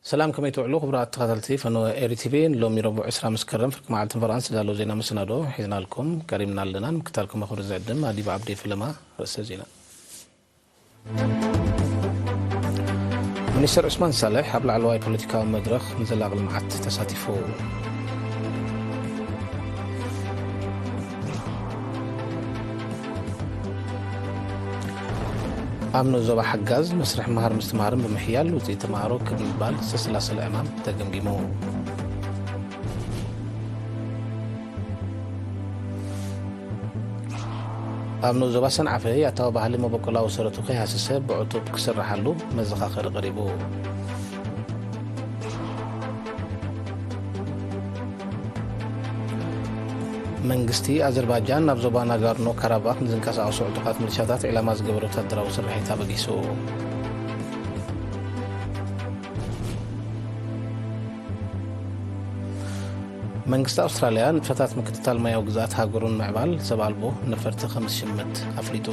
ሰላም፣ ከመይ ትውዕሉ ክቡራት ተኸታተልቲ ፈነወ ኤሪ ቲቪ? ሎሚ ረቡዕ ዕስራ መስከረም ፍርቂ መዓልቲ ንፈረቓን ዝተዳለወ ዜና መሰናዶ ሒዝናልኩም ቀሪብና ኣለና። ንምክታልኩም ኣኽብሮት ዝዕድም ኣዲባ ዓብደይ ፈለማ። ርእሰ ዜና። ሚኒስተር ዑስማን ሳልሕ ኣብ ላዕለዋይ ፖለቲካዊ መድረኽ ንዘላቒ ልምዓት ተሳቲፉ። ኣብ ንኡስ ዞባ ሓጋዝ መስርሕ ምሃር ምስትምሃርን ብምሕያል ውፅኢት ተምሃሮ ክብ ምባል ዝተሰላሰለ ዕማም ተገምጊሙ። ኣብ ንኡስ ዞባ ሰንዓፈ የእታዊ ባህሊ መበቆላዊ ሰረቱ ከይሃሰሰ ብዕቱብ ክስርሓሉ መዘኻኸሪ ቀሪቡ። መንግስቲ ኣዘርባጃን ናብ ዞባ ናጋርኖ ካራባክ ንዝንቀሳቐሱ ዕጡቓት ሚሊሻታት ዒላማ ዝገበረ ወታደራዊ ስርሒት ኣበጊሱ። መንግስቲ ኣውስትራልያ ንጥፈታት ምክትታል ማያዊ ግዝኣት ሃገሩ ንምዕባል ሰብ ኣልቦ ነፈርቲ ከም ዝሽምት ኣፍሊጡ።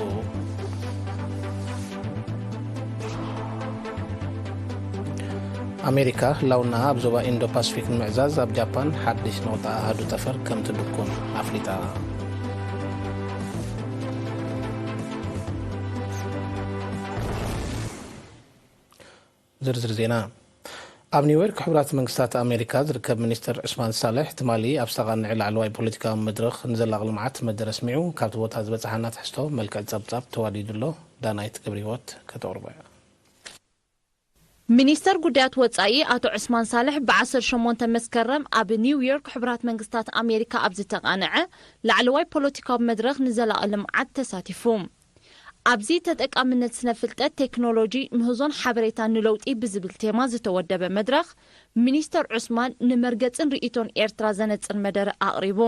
ኣሜሪካ ህላውና ኣብ ዞባ ኢንዶ ፓስፊክ ንምዕዛዝ ኣብ ጃፓን ሓድሽ ነቑጣ ኣሃዱ ጠፈር ከም ትድኩም ኣፍሊጣ። ዝርዝር ዜና። ኣብ ኒውዮርክ ሕቡራት መንግስታት ኣሜሪካ ዝርከብ ሚኒስትር ዑስማን ሳልሕ ትማሊ ኣብ ዝተቓንዐ ላዕለዋይ ፖለቲካዊ መድረኽ ንዘላቒ ልምዓት መደረ ኣስሚዑ። ካብቲ ቦታ ዝበፅሓና ትሕዝቶ መልክዕ ጸብጻብ ተዋዲዱ ኣሎ። ዳናይት ገብረህይወት ከተቕርቦ እያ። ሚኒስተር ጉዳያት ወጻኢ ኣቶ ዑስማን ሳልሕ ብዓሰርተ ሸሞንተ መስከረም ኣብ ኒውዮርክ ሕቡራት መንግስታት ኣሜሪካ ኣብ ዝተቓንዐ ላዕለዋይ ፖለቲካዊ መድረኽ ንዘላቒ ልምዓት ተሳቲፉ። ኣብዚ ተጠቃምነት ስነ ፍልጠት፣ ቴክኖሎጂ፣ ምህዞን ሓበሬታን ንለውጢ ብዝብል ቴማ ዝተወደበ መድረኽ፣ ሚኒስተር ዑስማን ንመርገጽን ርእይቶን ኤርትራ ዘነጽር መደረ ኣቕሪቡ።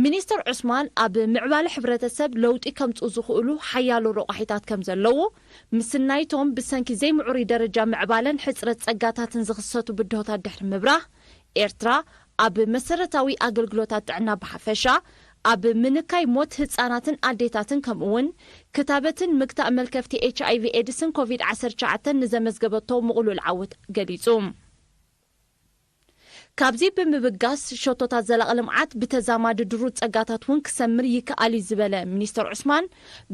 ሚኒስተር ዑስማን ኣብ ምዕባለ ሕብረተሰብ ለውጢ ከምጽኡ ዝኽእሉ ሓያሎ ረቋሒታት ከም ዘለዉ፣ ምስናይቶም ብሰንኪ ዘይምዕሩይ ደረጃ ምዕባለን ሕጽረት ጸጋታትን ዝኽሰቱ ብድሆታት ድሕሪ ምብራህ፣ ኤርትራ ኣብ መሰረታዊ ኣገልግሎታት ጥዕና ብሓፈሻ፣ ኣብ ምንካይ ሞት ህጻናትን ኣዴታትን ከምኡ'ውን ክታበትን ምግታእ መልከፍቲ ኤች ኣይ ቪ ኤድስን ኮቪድ ዓሰርተ ትሽዓተ ንዘመዝገበቶ ምቕሉል ዓወት ገሊጹ። ካብዚ ብምብጋስ ሸቶታት ዘላቒ ልምዓት ብተዛማዲ ድሩት ጸጋታት እውን ክሰምር ይከኣል እዩ ዝበለ ሚኒስተር ዑስማን፣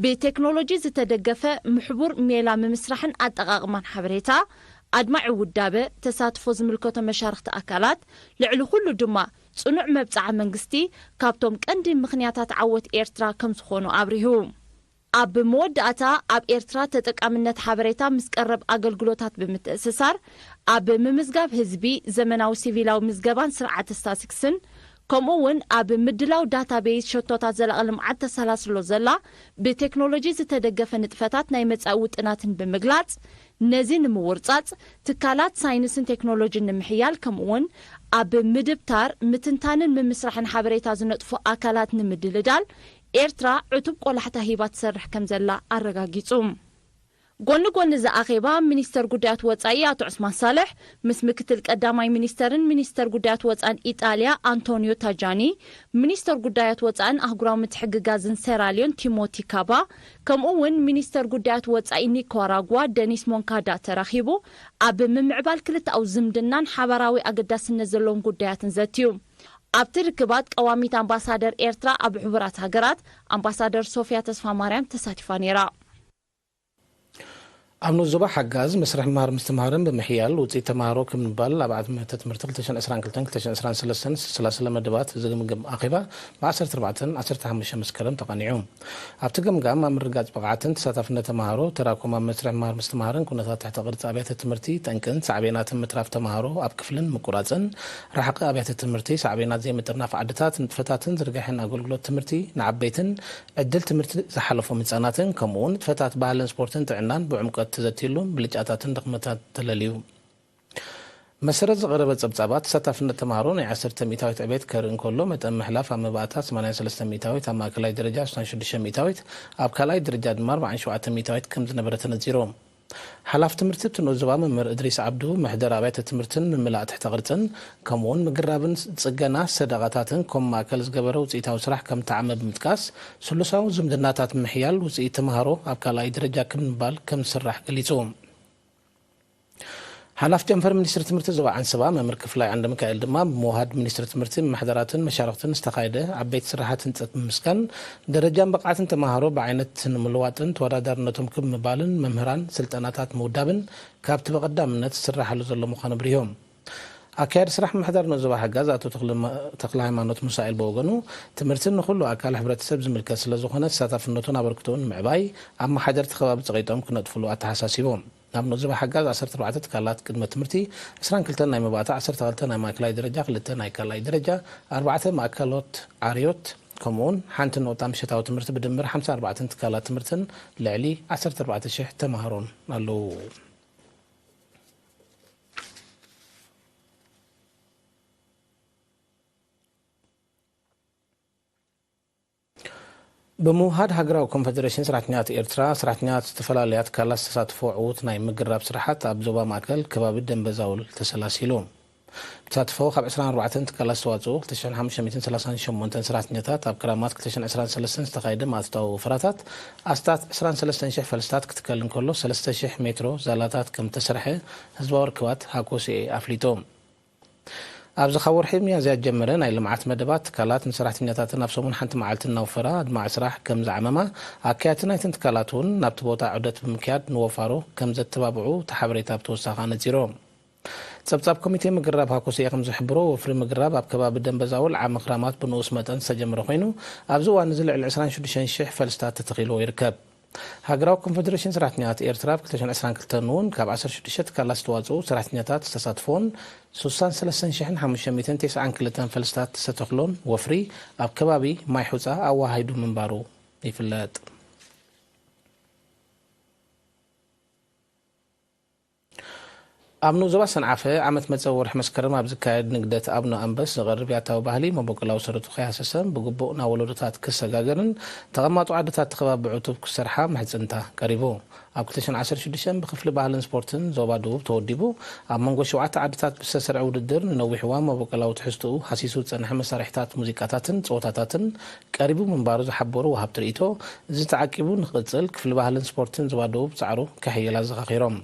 ብቴክኖሎጂ ዝተደገፈ ምሕቡር ሜላ ምምስራሕን ኣጠቓቕማን ሓበሬታ፣ ኣድማዒ ውዳበ፣ ተሳትፎ ዝምልከቶ መሻርኽቲ ኣካላት፣ ልዕሊ ኩሉ ድማ ጽኑዕ መብጽዓ መንግስቲ ካብቶም ቀንዲ ምኽንያታት ዓወት ኤርትራ ከም ዝኾኑ ኣብሪሁ። ኣብ መወዳእታ ኣብ ኤርትራ ተጠቃምነት ሓበሬታ ምስ ቀረብ ኣገልግሎታት ብምትእስሳር ኣብ ምምዝጋብ ህዝቢ፣ ዘመናዊ ሲቪላዊ ምዝገባን ስርዓት ስታቲስቲክስን ከምኡ እውን ኣብ ምድላው ዳታቤዝ ሸቶታት ዘላቒ ልምዓት ተሰላስሎ ዘላ ብቴክኖሎጂ ዝተደገፈ ንጥፈታት ናይ መጻኢ ውጥናትን ብምግላጽ፣ ነዚ ንምውርጻጽ ትካላት ሳይንስን ቴክኖሎጂን ንምሕያል ከምኡ እውን ኣብ ምድብታር፣ ምትንታንን ምምስራሕን ሓበሬታ ዝነጥፉ ኣካላት ንምድልዳል ኤርትራ ዕቱብ ቆላሕታ ሂባ ትሰርሕ ከም ዘላ ኣረጋጊጹ። ጎኒ ጎኒ እዚ ኣኼባ፣ ሚኒስተር ጉዳያት ወጻኢ ኣቶ ዑስማን ሳልሕ ምስ ምክትል ቀዳማይ ሚኒስተርን ሚኒስተር ጉዳያት ወጻእን ኢጣልያ ኣንቶኒዮ ታጃኒ፣ ሚኒስተር ጉዳያት ወጻእን ኣህጉራዊ ምትሕግጋዝን ሴራልዮን ቲሞቲ ካባ፣ ከምኡ እውን ሚኒስተር ጉዳያት ወጻኢ ኒካራጓ ደኒስ ሞንካዳ ተራኺቡ ኣብ ምምዕባል ክልተኣዊ ዝምድናን ሓባራዊ ኣገዳስነት ዘለዎም ጉዳያትን ዘትዩ። ኣብቲ ርክባት ቀዋሚት ኣምባሳደር ኤርትራ ኣብ ሕቡራት ሃገራት ኣምባሳደር ሶፍያ ተስፋማርያም ተሳቲፋ ነይራ። ኣብ ንኡስ ዞባ ሓጋዝ መስርሕ ምምሃር ምስትምሃርን ብምሕያል ውፅኢት ተምሃሮ ክብ ምባል ኣብ ዓመተ ትምህርቲ ክልተ ሽሕን ዕስራን ክልተን ክልተ ሽሕን ዕስራን ሰለስተን ዝተሰላሰለ መደባት ዝግምግም ኣኼባ ብ ዓሰርተ ኣርባዕተን ዓሰርተ ሓሙሽተን መስከረም ተቓኒዑ። ኣብቲ ገምጋም ኣብ ምርግጋፅ ብቕዓትን ተሳታፍነት ተምሃሮ፣ ተራኩም ኣብ መስርሕ ምምሃር ምስትምሃርን ኩነታት ትሕተ ቅርፂ ኣብያተ ትምህርቲ፣ ጠንቅን ሳዕቤናትን ምትራፍ ተምሃሮ ኣብ ክፍልን ምቁራፅን፣ ርሕቂ ኣብያተ ትምህርቲ፣ ሳዕቤናት ዘይምጥርናፍ ዓድታት፣ ንጥፈታትን ዝርጋሐን ኣገልግሎት ትምህርቲ ንዓበይትን ዕድል ትምህርቲ ዝሓለፎም ህጻናትን፣ ከምኡ እውን ንጥፈታት ባህልን ስፖርትን ጥዕናን ብዕምቆት ተዘትዩሉ፣ ብልጫታትን ድኽመታትን ተለልዩ። መሰረት ዝቐረበ ጸብጻባት፣ ተሳታፍነት ተምሃሮ ናይ ዓሰርተ ሚእታዊት ዕቤት ከርኢ እንከሎ፣ መጠን ምሕላፍ ኣብ መባእታ ሰማንያን ሰለስተ ሚእታዊት፣ ኣብ ማእከላይ ደረጃ ስሳን ሽዱሽተ ሚእታዊት፣ ኣብ ካልኣይ ደረጃ ድማ ኣርባዓን ሸውዓተን ሚእታዊት ከም ዝነበረ ተነጺሩ። ሓላፊ ትምህርቲ እቲ ንኡስ ዞባ መምህር እድሪስ ዓብዱ፣ መሕደር ኣብያተ ትምህርትን ምምላእ ትሕተ ቅርጽን፣ ከምኡውን ምግራብን ጽገና ሰደቓታትን ከም ማእከል ዝገበረ ውጽኢታዊ ስራሕ ከምተዓመ ብምጥቃስ፣ ስሉሳዊ ዝምድናታት ምሕያል ውጽኢት ተምሃሮ ኣብ ካልኣይ ደረጃ ክብ ምባል ከም ዝስራሕ ገሊጹ። ሓላፍ ጨንፈር ሚኒስትሪ ትምህርቲ ዞባ ዓንሰባ መምህር ክፍላይ ዓንደሚካኤል ድማ ብምውሃድ ሚኒስትሪ ትምህርቲ፣ ምምሕዳራትን መሻርኽትን ዝተኻየደ ዓበይቲ ስራሓት ህንፀት ብምምስጋን፣ ደረጃን ብቕዓትን ተምሃሮ ብዓይነት ንምልዋጥን ተወዳዳርነቶም ክብ ምባልን መምህራን ስልጠናታት ምውዳብን ካብቲ ብቐዳምነት ዝስራሓሉ ዘሎ ምዃኑ ኣብሪሆም። ኣካያዲ ስራሕ ምምሕዳር ንኡስ ዞባ ሓጋዝ ኣቶ ተኽለ-፣ ተኽለ ሃይማኖት ሙሳኤል ብወገኑ፣ ትምህርቲ ንኹሉ ኣካል ሕብረተሰብ ዝምልከት ስለ ዝኾነ፣ ተሳታፍነቱን ኣበርክቶኡን ንምዕባይ፣ ኣመሓደርቲ ከባቢ ጸቒጦም ክነጥፍሉ ኣተሓሳሲቦም። ናብ ንኡስ ዞባ ሓጋዝ ዓሰርተ ኣርባዕተ ትካላት ቅድመ ትምህርቲ፣ ዕስራን ክልተን ናይ መባእታ፣ ዓሰርተ ክልተ ናይ ማእከላይ ደረጃ፣ ክልተ ናይ ካልኣይ ደረጃ፣ ኣርባዕተ ማእከሎት ዓርዮት፣ ከምኡውን ሓንቲ ንኡጣ ምሸታዊ ትምህርቲ ብድምር ሓምሳን ኣርባዕተን ትካላት ትምህርትን ልዕሊ ዓሰርተ ኣርባዕተ ሽሕ ተምሃሮን ኣለዉ። ብምውሃድ ሃገራዊ ኮንፈደሬሽን ሰራሕተኛታት ኤርትራ፣ ሰራሕተኛታት ዝተፈላለያ ትካላት ዝተሳትፎ ዕዉት ናይ ምግራብ ስራሓት ኣብ ዞባ ማእከል ከባቢ ደንበዛውል ተሰላሲሉ። ብተሳትፎ ካብ ዕስራን ኣርባዕተን ትካላት ዝተዋጽኡ ክልተ ሽሕን ሓሙሽተ ሚእትን ሰላሳን ሸሞንተን ሰራሕተኛታት፣ ኣብ ክራማት ክልተ ሽሕን ዕስራን ሰለስተን ዝተኻየደ ማእቶታዊ ወፈራታት ኣስታት ዕስራን ሰለስተን ሽሕ ፈልስታት ክትከል እንከሎ፣ ሰለስተ ሽሕ ሜትሮ ዛላታት ከም እተሰርሐ ህዝባዊ ርክባት ሃኮስኤ ኣፍሊጡ። ኣብዚ ካብ ወርሒ ሚያዝያ ዝጀመረ ናይ ልምዓት መደባት፣ ትካላት ንሰራሕተኛታተን ኣብ ሰሙን ሓንቲ መዓልቲ እናወፈራ ኣድማዒ ስራሕ ከም ዝዓመማ፣ ኣካየድቲ ናይተን ትካላት እውን ናብቲ ቦታ ዑደት ብምክያድ ንወፋሩ ከም ዘተባብዑ እቲ ሓበሬታ ብተወሳኺ ኣነጺሩ። ጸብጻብ ኮሚቴ ምግራብ ሃኮስኤ ከም ዝሕብሮ፣ ወፍሪ ምግራብ ኣብ ከባቢ ደንበዛውል ዓሚ ክራማት ብንኡስ መጠን ዝተጀመረ ኮይኑ፣ ኣብዚ እዋን እዚ ልዕሊ ዕስራን ሽዱሽተን ሽሕ ፈልስታት ተተኺልዎ ይርከብ። ሃገራዊ ኮንፈደሬሽን ሰራሕተኛታት ኤርትራ ኣብ ክልተ ሽሕን ዕስራን ክልተን እውን ካብ ዓሰርተ ሽዱሽተ ትካላት ዝተዋጽኡ ሰራሕተኛታት ዝተሳትፎን ሱሳን ሰለስተን ሽሕን ሓሙሽተ ሚእትን ተስዓን ክልተን ፈልስታት ዝተተኽሎን ወፍሪ ኣብ ከባቢ ማይ ሑጻ ኣወሃሂዱ ምንባሩ ይፍለጥ። ኣብ ንኡስ ዞባ ሰንዓፈ ዓመት መጸ ወርሒ መስከረም ኣብ ዝካየድ ንግደት ኣቡነ ኣንበስ ዝቐርብ ያታዊ ባህሊ መበቆላዊ ሰረቱ ከይሃሰሰን ብግቡእ ናብ ወለዶታት ክሰጋገርን ተቐማጦ ዓድታት እቲ ከባቢ ብዕቱብ ክሰርሓ ምሕጽንታ ቀሪቡ። ኣብ ክልተ ሽሕን ዓሰርተ ሽዱሽተን ብክፍሊ ባህልን ስፖርትን ዞባ ደቡብ ተወዲቡ ኣብ መንጎ ሸውዓተ ዓድታት ብዝተሰርዐ ውድድር ንነዊሕ እዋን መበቆላዊ ትሕዝትኡ ሃሲሱ ዝጸንሐ መሳርሒታት ሙዚቃታትን ጸወታታትን ቀሪቡ ምንባሩ ዝሓበሩ ወሃብቲ ርእይቶ፣ እዚ ተዓቂቡ ንክቕጽል ክፍሊ ባህልን ስፖርትን ዞባ ደቡብ ጻዕሩ ከሕይል ኣዘኻኺሮም።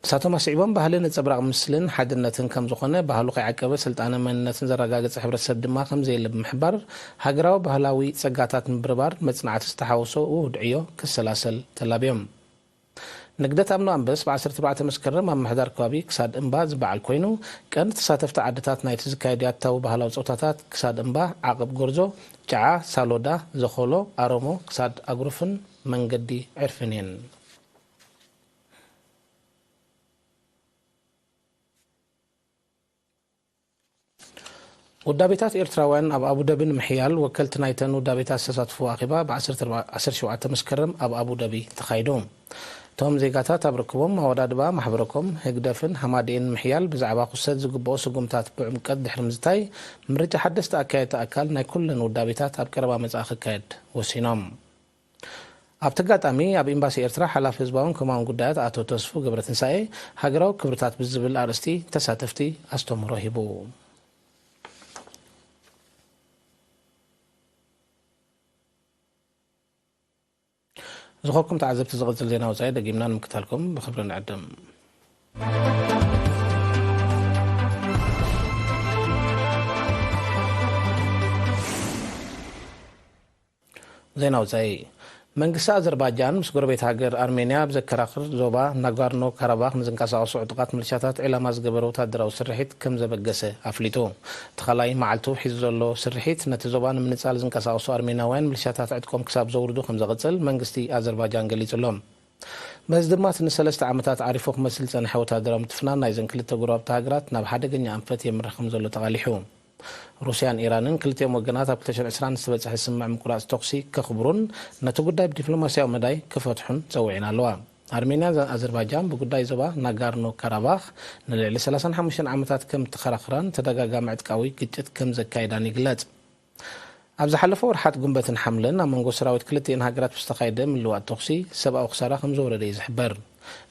ንሳቶም ኣስዒቦም፣ ባህሊ ነጸብራቕ ምስልን ሓድነትን ከም ዝኾነ፣ ባህሉ ከይዓቀበ ስልጣነ መንነትን ዘረጋገጸ ሕብረተሰብ ድማ ከም ዘየለ ብምሕባር፣ ሃገራዊ ባህላዊ ጸጋታት ምብርባር መጽናዕቲ ዝተሓወሶ ውሁድ ዕዮ ክሰላሰል ተላብዮም። ንግደት ኣምኖ ኣንበስ ብ ዓሰርተ ኣርባዕተ መስከረም ኣብ ምሕዳር ከባቢ ክሳድ እምባ ዝበዓል ኮይኑ፣ ቀንዲ ተሳተፍቲ ዓድታት ናይቲ ዝካየድ ያታዊ ባህላዊ ጸወታታት ክሳድ እምባ፣ ዓቕብ ጎርዞ፣ ጨዓ፣ ሳሎዳ፣ ዘኾሎ፣ ኣረሞ፣ ክሳድ ኣጉሩፍን መንገዲ ዕርፍን እየን። ውዳቤታት ኤርትራውያን ኣብ ኣቡደቢ ንምሕያል ወከልቲ ናይተን ውዳቤታት ዝተሳትፍዎ ኣኼባ ብ ዓሰርተ ኣርባዕተ፣ ዓሰርተ ሸውዓተ መስከረም ኣብ ኣቡደቢ ተኻይዱ። እቶም ዜጋታት ኣብ ርክቦም ኣወዳድባ ማሕበረኮም፣ ህግደፍን ሃማደኤን ንምሕያል ብዛዕባ ክውሰድ ዝግብኦ ስጉምታት ብዕምቀት ድሕሪ ምዝታይ፣ ምርጫ ሓደስቲ ኣካየድቲ ኣካል ናይ ኩለን ውዳቤታት ኣብ ቀረባ መጻኢ ክካየድ ወሲኖም። ኣብቲ ኣጋጣሚ፣ ኣብ ኤምባሲ ኤርትራ ሓላፊ ህዝባውን ኮማውን ጉዳያት ኣቶ ተስፉ ገብረትንሳኤ፣ ሃገራዊ ክብርታት ብዝብል ኣርእስቲ ተሳተፍቲ ኣስተምህሮ ሂቡ። ዝኸበርኩም ተዓዘብቲ፣ ዝቕጽል ዜና ወጻኢ ደጊምና ንምክታልኩም ብኽብሪ ንዕድም። ዜና ወጻኢ። መንግስቲ ኣዘርባጃን ምስ ጎረቤት ሃገር ኣርሜንያ ኣብ ዘከራኽር ዞባ ናጋርኖ ካራባኽ ንዝንቀሳቐሱ ዕጡቓት ምልሻታት ዒላማ ዝገበረ ወታደራዊ ስርሒት ከም ዘበገሰ ኣፍሊጡ። እቲ ካልኣይ መዓልቱ ሒዙ ዘሎ ስርሒት፣ ነቲ ዞባ ንምንጻል ዝንቀሳቐሱ ኣርሜናውያን ምልሻታት ዕጥቆም ክሳብ ዘውርዱ ከም ዘቕጽል መንግስቲ ኣዘርባጃን ገሊጹ ኣሎ። በዚ ድማ፣ እቲ ንሰለስተ ዓመታት ዓሪፉ ክመስል ዝጸንሐ ወታደራዊ ምትፍናን ናይዘን ክልተ ጎረባብቲ ሃገራት ናብ ሓደገኛ ኣንፈት የምርሕ ከም ዘሎ ተቓሊሑ። ሩስያን ኢራንን ክልቲኦም ወገናት ኣብ ክልተ ሽሕን ዕስራን ዝተበጽሐ ስምምዕ ምቁራጽ ተኹሲ ከኽብሩን ነቲ ጉዳይ ብዲፕሎማስያዊ መዳይ ክፈትሑን ጸዊዐን ኣለዋ። ኣርሜንያን ኣዘርባጃን ብጉዳይ ዞባ ናጋርኖ ካራባኽ ንልዕሊ ሰላሳን ሓሙሽተን ዓመታት ከም እተኸራኽራን ተደጋጋሚ ዕጥቃዊ ግጭት ከም ዘካየዳን ይግለጽ። ኣብ ዝሓለፈ ወርሓት ጉንበትን ሓምለን ኣብ መንጎ ሰራዊት ክልቲኤን ሃገራት ብዝተኻየደ ምልዋጥ ተኹሲ ሰብኣዊ ክሳራ ከም ዘውረደ እዩ ዝሕበር።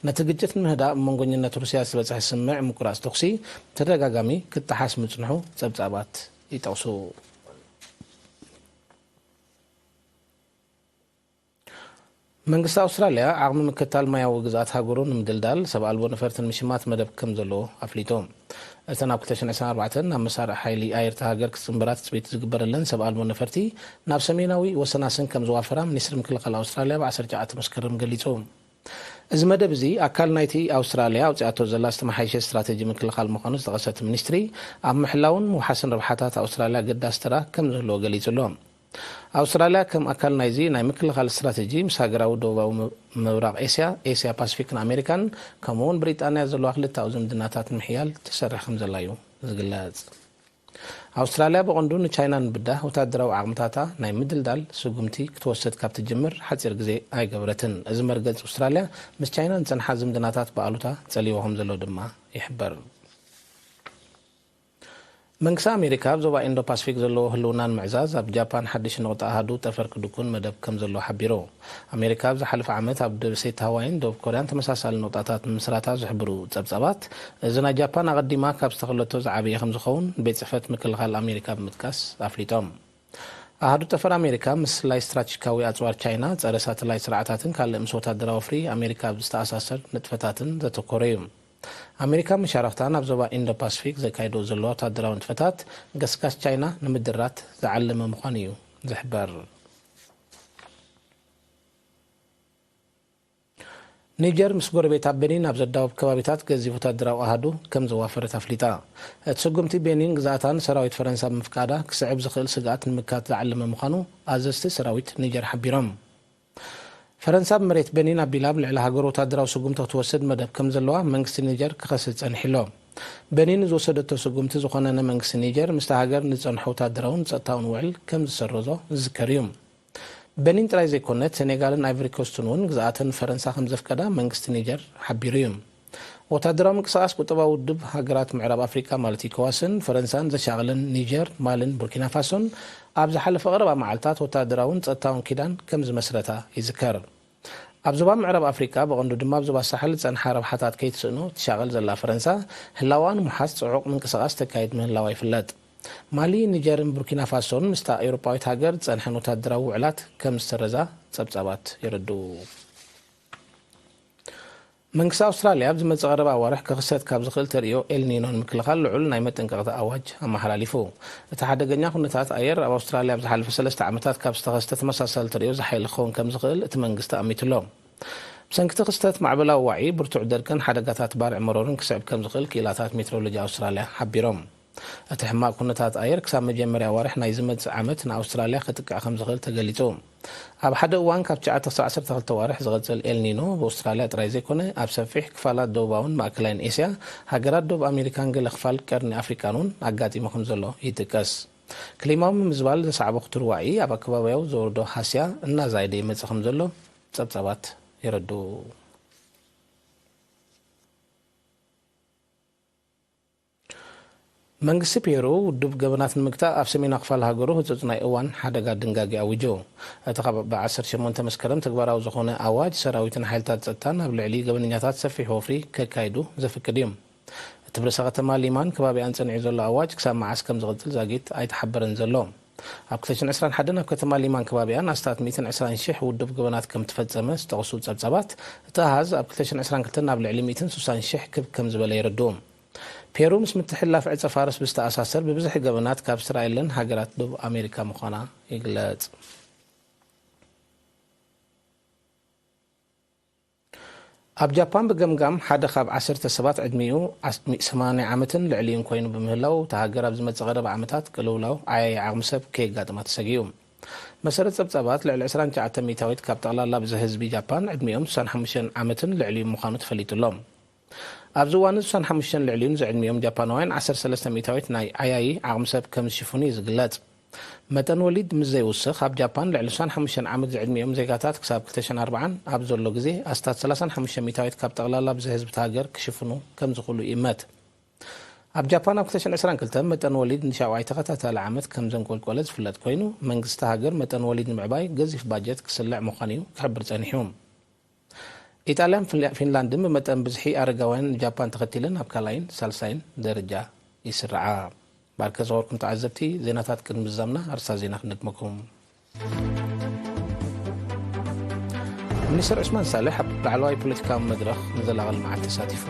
ነቲ ግጭት ንምህዳእ ብመንጎኝነት ሩስያ ዝተበጽሐ ስምምዕ ምቁራጽ ተኹሲ ተደጋጋሚ ክጠሓስ ምጽንሑ ጸብጻባት ይጠቕሱ። መንግስቲ ኣውስትራልያ ዓቕሚ ምክትታል ማያዊ ግዝኣት ሃገሩ ንምድልዳል ሰብ ኣልቦ ነፈርቲ ንምሽማት መደብ ከም ዘለዎ ኣፍሊጡ። እተን ኣብ ክልተ ሽሕን ዕስራን ኣርባዕተን ናብ መሳርዕ ሓይሊ ኣየር እታ ሃገር ክጽንበራ ትጽቢት ዝግበረለን ሰብ ኣልቦ ነፈርቲ ናብ ሰሜናዊ ወሰናስን ከም ዝዋፈራ ሚኒስትሪ ምክልኻል ኣውስትራልያ ብ ዓሰርተ ትሽዓተ መስከረም ገሊጹ። እዚ መደብ እዚ ኣካል ናይቲ ኣውስትራልያ ኣውጺኣቶ ዘላ ዝተመሓየሸ ስትራተጂ ምክልኻል ምዃኑ ዝጠቐሰ እቲ ሚኒስትሪ፣ ኣብ ምሕላውን ምውሓስን ረብሓታት ኣውስትራልያ ኣገዳሲ ተራ ከም ዝህልዎ ገሊጹ ኣሎ። ኣውስትራልያ ከም ኣካል ናይዚ ናይ ምክልኻል ስትራተጂ ምስ ሃገራዊ ደቡባዊ ምብራቕ ኤስያ፣ ኤስያ ፓሲፊክን ኣሜሪካን ከምኡ'ውን ብሪጣንያ ዘለዋ ክልተኣዊ ዝምድናታት ንምሕያል ትሰርሕ ከም ዘላ እዩ ዝግለጽ። ኣውስትራልያ ብቐንዱ ንቻይና ንምብዳህ ወታደራዊ ዓቕምታታ ናይ ምድልዳል ስጉምቲ ክትወስድ ካብ ትጅምር ሓጺር ግዜ ኣይገበረትን። እዚ መርገጽ ኣውስትራልያ ምስ ቻይና ዝጸንሓ ዝምድናታት ብኣሉታ ጸልይዎ ከም ዘሎ ድማ ይሕበር። መንግስቲ ኣሜሪካ ኣብ ዞባ ኢንዶ ፓሲፊክ ዘለዎ ህልውና ንምዕዛዝ ኣብ ጃፓን ሓድሽ ንቑጣ ኣሃዱ ጠፈር ክድኩን መደብ ከም ዘሎ ሓቢሩ። ኣሜሪካ ኣብ ዝሓለፈ ዓመት ኣብ ደሴት ሃዋይን ደቡብ ኮርያን ተመሳሳሊ ንቑጣታት ምምስራታ ዝሕብሩ ጸብጻባት፣ እዚ ናይ ጃፓን ኣቐዲማ ካብ ዝተኸለቶ ዝዓበየ ከም ዝኸውን ቤት ጽሕፈት ምክልኻል ኣሜሪካ ብምጥቃስ ኣፍሊጦም። ኣሃዱ ጠፈር ኣሜሪካ ምስ ስላይ ስትራቴጂካዊ ኣጽዋር ቻይና፣ ጸረ ሳተላይት ስርዓታትን ካልእ ምስ ወታደራዊ ወፍሪ ኣሜሪካ ኣብ ዝተኣሳሰር ንጥፈታትን ዘተኮረ እዩ። ኣሜሪካ መሻርኽታ ናብ ዞባ ኢንዶ ፓሲፊክ ዘካይዶ ዘሎ ወታደራዊ ንጥፈታት፣ ገስጋስ ቻይና ንምድራት ዝዓለመ ምዃኑ እዩ ዝሕበር። ኒጀር ምስ ጎረቤታ ቤኒን ኣብ ዘዳውብ ከባቢታት ገዚፍ ወታደራዊ ኣሃዱ ከም ዘዋፈረት ኣፍሊጣ። እቲ ስጉምቲ ቤኒን ግዝኣታ ንሰራዊት ፈረንሳ ብምፍቃዳ ክስዕብ ዝኽእል ስግኣት ንምክታት ዝዓለመ ምዃኑ ኣዘዝቲ ሰራዊት ኒጀር ሓቢሮም። ፈረንሳ ብመሬት ቤኒን ኣቢላ ኣብ ልዕሊ ሃገሩ ወታደራዊ ስጉምቲ ክትወስድ መደብ ከም ዘለዋ መንግስቲ ኒጀር ክኸስስ ጸኒሑ ኣሎ። ቤኒን ንዝወሰደቶ ስጉምቲ ዝኾነነ መንግስቲ ኒጀር ምስታ ሃገር ንዝጸንሖ ወታደራውን ጸጥታውን ውዕል ከም ዝሰረዞ ዝዝከር እዩ። ቤኒን ጥራይ ዘይኮነት፣ ሴኔጋልን ኣይቨሪ ኮስትን እውን ግዝኣተን ንፈረንሳ ከም ዘፍቀዳ መንግስቲ ኒጀር ሓቢሩ እዩ። ወታደራዊ ምንቅስቓስ ቁጠባዊ ውድብ ሃገራት ምዕራብ ኣፍሪቃ ማለት ኢኮዋስን ፈረንሳን ዘሻቕለን ኒጀር፣ ማልን ቡርኪና ፋሶን ኣብ ዝሓለፈ ቀረባ መዓልታት ወታደራውን ጸጥታውን ኪዳን ከም ዝመስረታ ይዝከር። ኣብ ዞባ ምዕራብ ኣፍሪቃ ብቐንዱ ድማ ኣብ ዞባ ሳሕል ዝጸንሓ ረብሓታት ከይትስእኖ ትሻቐል ዘላ ፈረንሳ፣ ህላዋን ምሓዝ ጽዑቕ ምንቅስቓስ ተካይድ ምህላዋ ይፍለጥ። ማሊ፣ ኒጀርን ቡርኪና ፋሶን ምስታ ኤውሮጳዊት ሃገር ዝጸንሐን ወታደራዊ ውዕላት ከም ዝሰረዛ ጸብጻባት የረድኡ። መንግስቲ ኣውስትራልያ ኣብ ዝመጽእ ቀረባ ኣዋርሕ ክኽሰት ካብ ዝኽእል ተርእዮ ኤልኒኖ ንምክልኻል ልዑል ናይ መጠንቀቕታ ኣዋጅ ኣመሓላሊፉ። እቲ ሓደገኛ ኩነታት ኣየር ኣብ ኣውስትራልያ ኣብ ዝሓለፈ ሰለስተ ዓመታት ካብ ዝተኸስተ ተመሳሳሊ ተርእዮ ዝሓየለ ክኸውን ከም ዝኽእል እቲ መንግስቲ ኣሚቱ ኣሎ። ብሰንኪ እቲ ክስተት ማዕበላዊ ዋዒ፣ ብርቱዕ ደርቅን ሓደጋታት ባርዕ መሮርን ክስዕብ ከም ዝኽእል ክኢላታት ሜትሮሎጂ ኣውስትራልያ ሓቢሮም። እቲ ሕማቕ ኩነታት ኣየር ክሳብ መጀመርያ ኣዋርሕ ናይ ዝመጽእ ዓመት ንኣውስትራልያ ከጥቅዕ ከም ዝኽእል ተገሊጹ። ኣብ ሓደ እዋን ካብ ትሽዓተ ክሳብ ዓሰርተ ክልተ ኣዋርሕ ዝቐጽል ኤልኒኖ ኣብ ኣውስትራልያ ጥራይ ዘይኮነ ኣብ ሰፊሕ ክፋላት ደቡባውን ማእከላይን ኤስያ፣ ሃገራት ደቡብ ኣሜሪካን ገለ ክፋል ቀርኒ ኣፍሪቃን እውን ኣጋጢሙ ከም ዘሎ ይጥቀስ። ክሊማዊ ምምዝባል ዘስዓቦ ክቱር ዋዒ ኣብ ኣከባቢያዊ ዘውርዶ ሃስያ እናዛየደ ይመጽእ ከም ዘሎ ጸብጻባት የረድኡ። መንግስቲ ፔሩ ውዱብ ገበናት ንምግታእ ኣብ ሰሜናዊ ክፋል ሃገሩ ህጹጽ ናይ እዋን ሓደጋ ድንጋጌ ኣዊጁ። እቲ ካብ ብዓሰርተ ሸሞንተ መስከረም ተግባራዊ ዝኾነ ኣዋጅ ሰራዊትን ሓይልታት ጸጥታን ኣብ ልዕሊ ገበነኛታት ሰፊሕ ወፍሪ ከካይዱ ዘፍቅድ እዩ። እቲ ብርእሰ ከተማ ሊማን ከባቢኣን ጸኒዑ ዘሎ ኣዋጅ ክሳብ መዓስ ከም ዝቕጽል ዛጊት ኣይተሓበረን ዘሎ። ኣብ ክልተ ሽሕን ዕስራን ሓደን ኣብ ከተማ ሊማን ከባቢኣን ኣስታት ሚእትን ዕስራን ሽሕ ውዱብ ገበናት ከም ተፈጸመ ዝጠቕሱ ጸብጻባት፣ እቲ ኣሃዝ ኣብ ክልተ ሽሕን ዕስራን ክልተን ናብ ልዕሊ ሚእትን ስሳን ሽሕ ክብ ከም ዝበለ የረድኡ። ፔሩ ምስ ምትሕልላፍ ዕጸ ፋርስ ብዝተኣሳሰር ብብዝሒ ገበናት ካብ እስራኤልን ሃገራት ደቡብ ኣሜሪካ ምዃና ይግለጽ። ኣብ ጃፓን ብገምጋም ሓደ ካብ ዓሰርተ ሰባት ዕድሚኡ ዓስ-፣ ሰማንያ ዓመትን ልዕሊኡን ኮይኑ ብምህላው፣ እታ ሃገር ኣብ ዝመጽእ ቀረባ ዓመታት ቅልውላው ዓያዪ ዓቕሚ ሰብ ከየጋጥማ ተሰጊኡ። መሰረት ጸብጻባት፣ ልዕሊ ዕስራን ትሽዓተን ሚእታዊት ካብ ጠቕላላ ብዝሒ ህዝቢ ጃፓን ዕድሚኦም ስሳን ሓሙሽተን ዓመትን ልዕሊኡ ምዃኑ ተፈሊጡ ኣሎ። ኣብዚ እዋን፣ ስሳን ሓሙሽተን ልዕሊኡን ዝዕድሚኦም ጃፓናውያን ዓሰርተ ሰለስተ ሚእታዊት ናይ ዓያዪ ዓቕሚ ሰብ ከም ዝሽፍኑ እዩ ዝግለጽ። መጠን ወሊድ ምስ ዘይውስኽ፣ ኣብ ጃፓን ልዕሊ ስሳን ሓሙሽተን ዓመት ዝዕድሚኦም ዜጋታት ክሳብ ክልተ ሽሕን ኣርባዓን ኣብ ዘሎ ግዜ፣ ኣስታት ሰላሳን ሓሙሽተን ሚእታዊት ካብ ጠቕላላ ብዝሒ ህዝቢ እታ ሃገር ክሽፍኑ ከም ዝኽእሉ ይእመት። ኣብ ጃፓን ኣብ ክልተ ሽሕን ዕስራን ክልተን መጠን ወሊድ ንሻውዓይ ተኸታታሊ ዓመት ከም ዘንቆልቆለ ዝፍለጥ ኮይኑ፣ መንግስቲ እታ ሃገር መጠን ወሊድ ንምዕባይ ገዚፍ ባጀት ክስልዕ ምዃኑ እዩ ክሕብር ጸኒሑ። ኢጣልያን ፊንላ-፣ ፊንላንድን ብመጠን ብዝሒ ኣረጋውያን ንጃፓን ተኸቲለን ኣብ ካልኣይን ሳልሳይን ደረጃ ይስርዓ። ባርከ ዝኸበርኩም ተዓዘብቲ፣ ዜናታት ቅድሚ ምዝዛምና ኣርእስታት ዜና ክንደግመኩም። ሚኒስትር ዑስማን ሳልሕ ኣብ ላዕለዋይ ፖለቲካዊ መድረኽ ንዘላቒ ልምዓት ተሳቲፉ።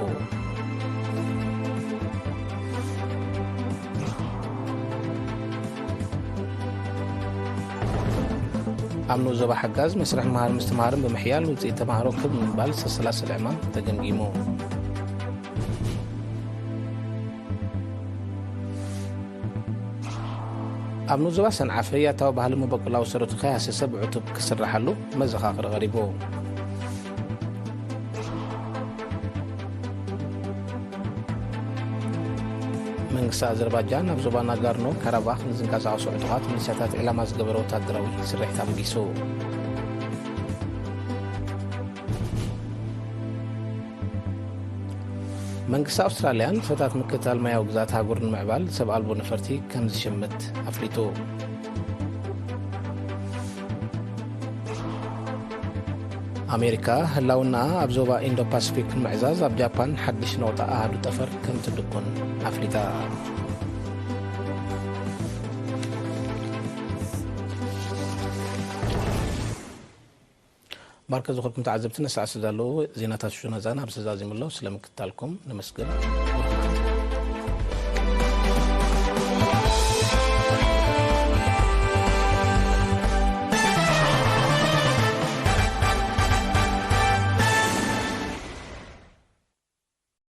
ኣብ ንኡስ ዞባ ሓጋዝ መስርሕ ምሃር ምስትምሃርን ብምሕያል ውፅኢት ተምሃሮ ክብ ንምባል ዝተሰላሰለ ዕማም ተገምጊሙ። ኣብ ንኡስ ዞባ ሰንዓፈ ያታዊ ባህሊ መበቆላዊ ሰረቱ ከይሃሰሰ ብዕቱብ ክስራሓሉ መዘኻኽሪ ቀሪቡ። መንግስቲ ኣዘርባጃን ኣብ ዞባ ናጋርኖ ካራባኽ ንዝንቀሳቐሱ ዕጡቓት ሚሊሻታት ዒላማ ዝገበረ ወታደራዊ ስርሒት ኣበጊሱ። መንግስቲ ኣውስትራልያ ንጥፈታት ምክትታል ማያዊ ግዝኣት ኣህጉር ንምዕባል ሰብ ኣልቦ ነፈርቲ ከም ዝሽምት ኣፍሊጡ። ኣሜሪካ ህላውና ኣብ ዞባ ኢንዶ ፓሲፊክ ንምዕዛዝ ኣብ ጃፓን ሓድሽ ነቑጣ ኣሃዱ ጠፈር ከም ትድኩን ኣፍሊጣ። ባርከ ዝኾንኩም ተዓዘብቲ ነሳዕ ስዳለዉ ዜናታት ሽነዛን ኣብ ተዛዚሙሎ ስለምክትታልኩም ነመስግን።